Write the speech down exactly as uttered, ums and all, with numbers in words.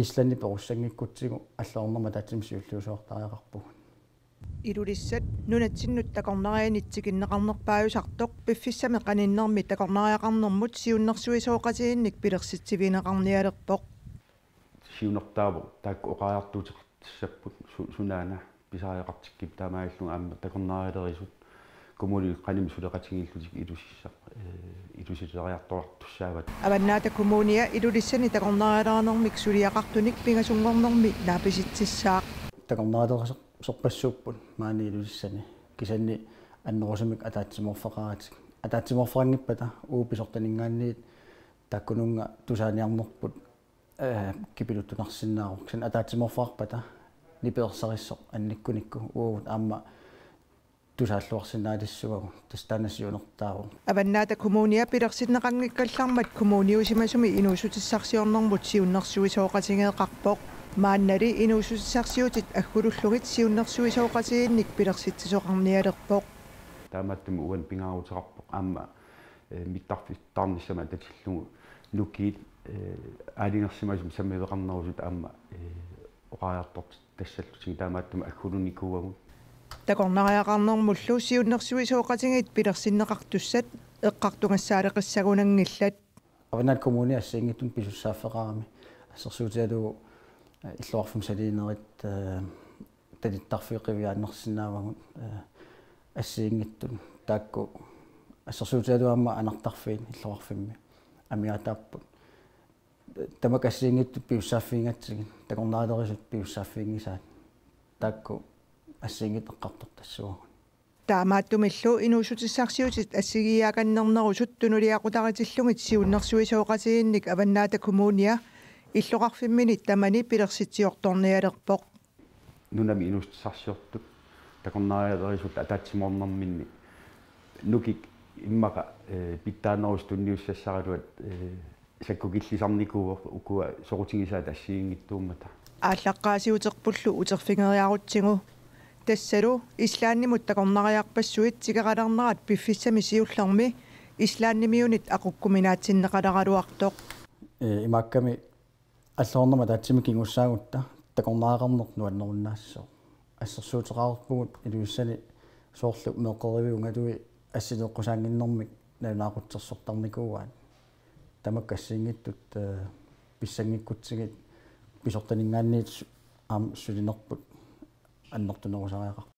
Islandip perussanngikkutsigu alloriarnermi ataatsimik siulliusuartariaqarpugut. Ilulissat nunatsinnut takornarianit tikinneqarnerpaajusartoq piffissami qaninnermi takornariaqarnermut siunnersuisoqatigiinnik pilersitsivigineqarnialerpoq. Siunertaavoq taakku oqariartuuteqartissapput su- sunaana pisariaqartikkip taamaalillunga aamma takornarialerisut kommunit qanimut suleqatigiillutik ilusissaq ilusileriartortussaavatit. Avannaata Kommunia Ilulissani takornarialerinermik suliaqartunik pingasunngornermi naapisitsissaaq. Takornarialerisorpassuupput maani Ilulissani kisianni annerusumik ataatsimoorfeqaratik. Ataatsimoorfeqanngippata uagut pisortaninngaanniit taakkununnga tusaaniarnerput kipiluttunarsinnaavoq. Kisianni ataatsimoorfeqarpata nipi ersarissoq annikkunikku uagut aamma tusaalluarsinnaalissuagut, tassa taanna siunertaavoq. Avannaata Kommunia pilersinneqanngikkallarmat kommuniusimasumi inuussutissarsiornermut siunnersuisoqatigeeqarpoq. Maannali inuussutissarsiutit aggulullugit siunnersuisoqatigiinnik pilersitsisoqarnialerpoq. Taamaattumik uani pingaaruteqarpoq aamma mittarfittarnissamut atatillugu nukiit aalajangersimasumik sammiveqarnerusut aamma oqariartortittassallutigit taamaattumik aggulunikuuagut. Takornariaqarnermullu siunnersuisoqatigiit pilersinneqartussat eqqartugassaaleqissagunanngillat. Avannaata Kommuni assigiinngitsunik pisussaaffeqarami assersuutigalugu illoqarfimmut saliinerit talittarfiit qiviaannarsinnaavagut assigiinngitsut taakku assersuutigalugu aamma anartarfiit illoqarfimmi amigaataapput. Tamakku assigiinngitsut pisussaaffigigatsigit, takornarialerisut pisussaaffiginngisaat taakku assigiinngitsut eqqartortassavagut. Taamaattumillu inuussutissarsiutit assigiiaakannernerusut tunuliaqutaritillugit siunnersuisoqatigiinnik Avannaata Kommunia illoqarfimminit tamani pilersitsiortornialerpoq. Nunami inuussutissarsiortut takornarialerisullu ataatsimoornerminni nukiit immaqa pitsaanerusut tunniussassaraluat sakkukillisarnikuuvoq ukua soqutigisaat assigiinngitsuummata. Aallaqqaasiuterpullu uterfigeriarutsigu. Tassalu Islandimut takornariarpassuit tikeralernerat piffissami siullermi Islandimiunit aqukkuminaatsinneqaleraluartoq. Imaakkami alloriarnermut ataatsimik kingussaagutta takornariaqarneq nuannerunnaassooq. Assersuuteqarpugut Ilulissani soorlu meeqqeriviup ungatui assileeqqusaannginnermik nalunaaqutsersortarnikuuaat. Tamakku assigiinngitsut pissanngikkutsigit pisortaninngaanniit aamma sulinerput annertunerusariaqarput.